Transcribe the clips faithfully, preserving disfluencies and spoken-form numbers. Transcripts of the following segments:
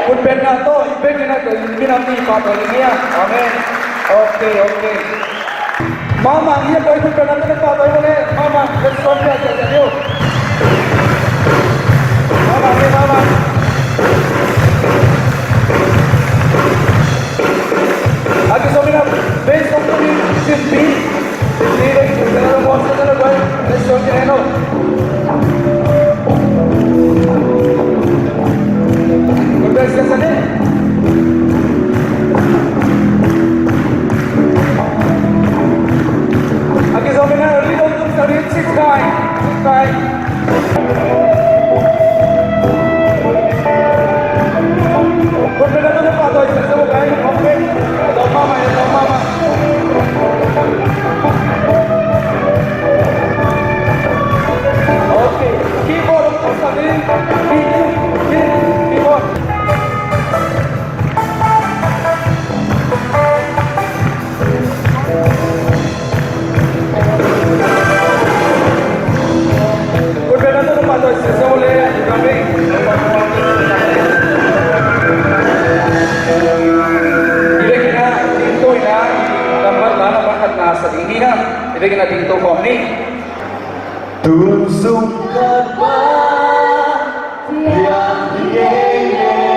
Khutbetna tawh i biakinn ah ka minam nih pahtawi ding hi hang. Amen. Ok, ok. Mahmah hi a, koi khutbetna tawh na pahtawi mawk leh mahmah, let's go, let's go. Mahmah hi, mahmah. A kizom in a, base on the, Tung sung khat pa, piang hi ngei ngei.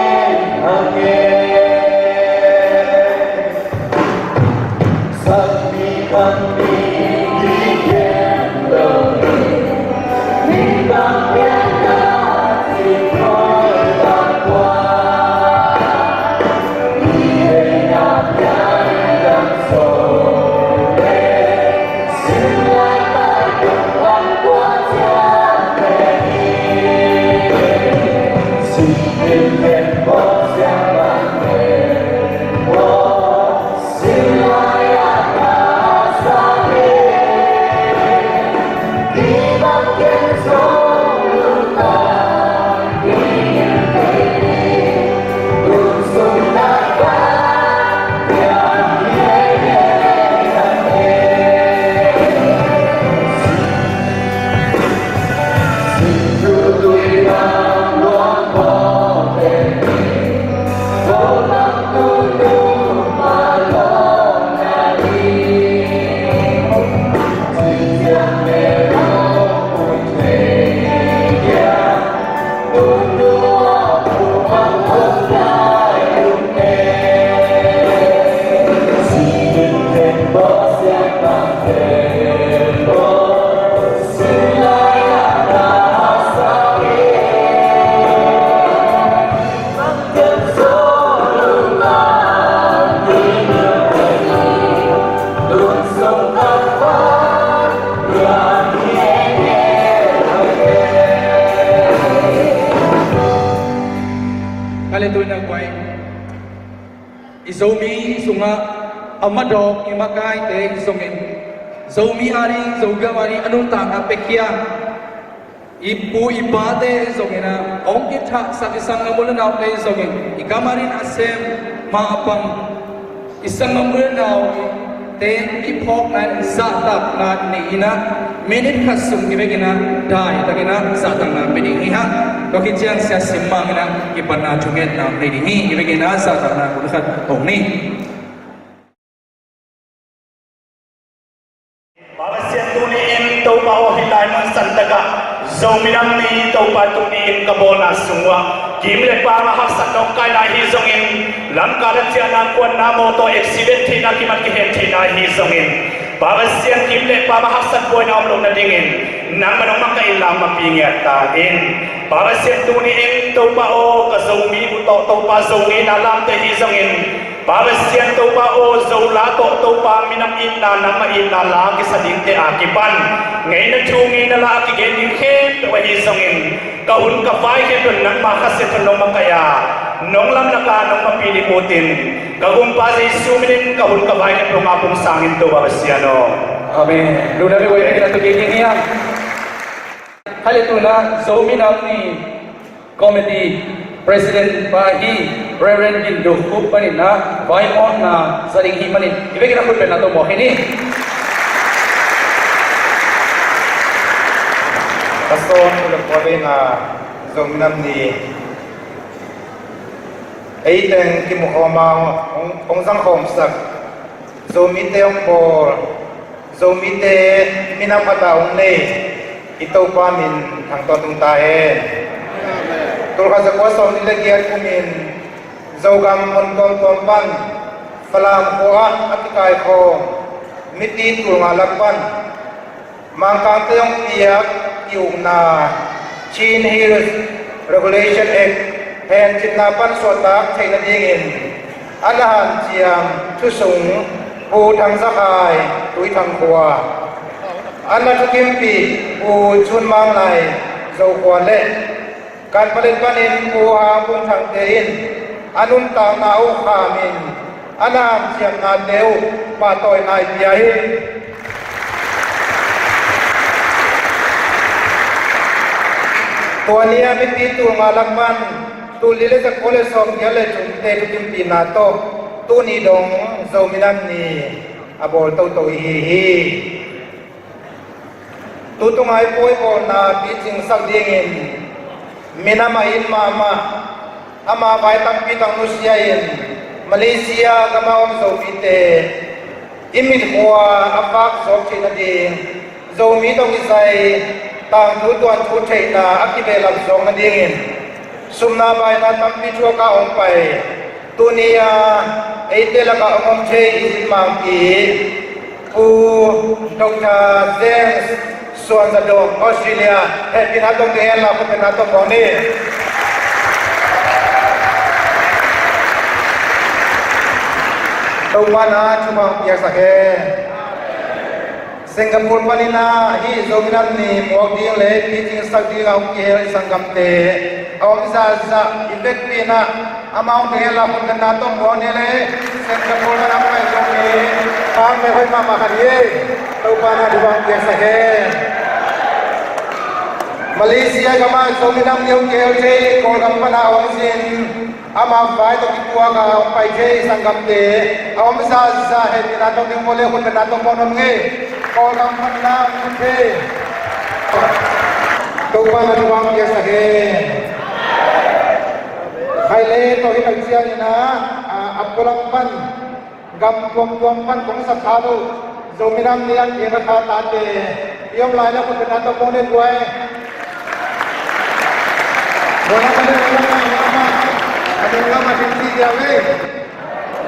Ka le tuina guai. I Zomi sungah a madawk i makaite hi zongin, Zomi a ding, Zogam a ding a nuntakna pekhia i pu i pate zongin ah, hong kithahsak i sanggam u le naute zongin, i kam a ding a sem mah a pang i sanggam u le naute i phawkna in zahtakna nei in ah, minit khat sung i vekin ah daitakin ah zahtakna pia ding hi hang. Tua khit ciang Sia Sim Mang in ah kipatna thungetna nei ding hi. I vekin ah zahtakna hun khat hong ni. Pa Pasian, tuni in Topa aw, hih lai mun santak ah Zomi Nam Ni Topa tuni in ka bawlna sung uah kim le pam a haksat nong kaihna hi zongin, lamkal a ciahna, kuanna, mawtaw accident theihna, kimat kihen theihna hi zongin, Pa Pasian, kim le pam a haksat buaina om loh nadingin nangmah nong makaih in, lampi ngiat ta in. Pa Pasian, tuni in Topa aw, ka Zomi uh tawh Topa Zo ngeina lamte hi zongin, Pa Pasian Topa aw, Zo la tawh Topa minam itna, nangmah itna la kisa dingte a kipan ngeina thu, ngeina la a kigen ding khempeuh ahi zongin, ka hun ka vai khempeuh nangma Kha Siangtho in nong makaih a, nong lamlak a, nong mapilh ding ut in, ka Gumpa Jesu min in ka hun ka vai khempeuh ngap hong sang in, Topa Pasian aw. Amen. Lungdam ei, guai, ei na tu kei ding hiam? Kha le tuna Zomi Nam Ni Committee President pa hi Reverend Gin Do Khup panin ah vaimawhna za ding hi manin, i vekin ah khutbetna tawh mawk hi ni. Ka sawn u le pua veng a Zomi Nam Ni Ei teng kimukhawm a hong, hong zangkhawmsak Zomite hong bawl, Zomite minam khat a hong nei i Topa min thang tawntung ta hen. Tulkhat zakua sawmli le giat kumin Zogam mun tuamtuam pan Falam khua ah a kikaikhawm mipi tulnga lak pan Mangkangte hong piak ki-ukna Chin Hills Regulation Act hencipna pan suahtak theih nadingin a na hanciam thusung Pu Thang Za Khai, Tuithang khua, a na thukimpih Pu Cun Mang Lai, Zokhua le Kanpalet panin Pu Hang Bung Thangte in a nuntakna uh khamin a na hanciamnate uh pahtawina i pia hi. Tua ni a mipi tulnga lak pan tulli le zakua le sawmgiat le thumte thukimpihna tawh tuni dong Zomi Nam Ni a bawl toto i hi hi. Tutung a i puai bawlna picingsak dingin minam a it mahmah, ama vai tampi tak nusia in Malaysia gam a om Zomite, i mitkhua a vak zawk theih nading, Zomi tawh kisai tangthu tuanthu theihna a kibehlap zawk nadingin sumna baina tampi thuak a hong pai, tuni a eite lakah hong om thei i zin mangpi Pu Doctor James Suan Za Dawng, Australia, hehpihna tawh ding hen la, khutbetna tawh muang ni. Topa na thupha hong piaksak hen. Singapore panin ah hih Zomi Nam Ni muak ding le picingsak ding a hong kihel i sanggamte a om zahzah i vekpi in ah amau ding hen la, khutbetna tawh muang ni le. Singapore pan a hong pai Zomi pangte hoih mahmah khat hi. Topa na thupha hong piaksak hen. Malaysia gam ah Zomi Nam Ni hong kihel thei, Kawlgam pan a hong zin, ama vai tawh kituak a hong pai thei i sanggamte a om zahzah hehpihna tawh ding maw le, khutbetna tawh muang nuam ngei. Kawlgam pan na hong zin thei. Topa na thupha hong piaksak hen. Khai le tawh hi tak ciangin ah, a, a pualam pan gam tuamtuam pan kong saphat uh Zomi Nam Ni a kiang a kha tate i om lai na, khutbetna tawh muang ni tuai. Muang na ka le, muang na, muang na. A ding lam a ding ci dia ve.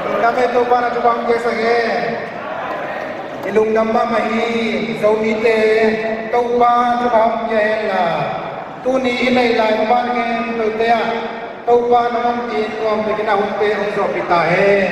Lungdam e, Topa na thupha hong piaksak hen. I lungdam mahmah hi. Zomite Topa thupha hong pia hen la, tuni i neih lai ban khempeuhte ah Topa na hong pi nuam takin a hunte hong zawhpih ta hen.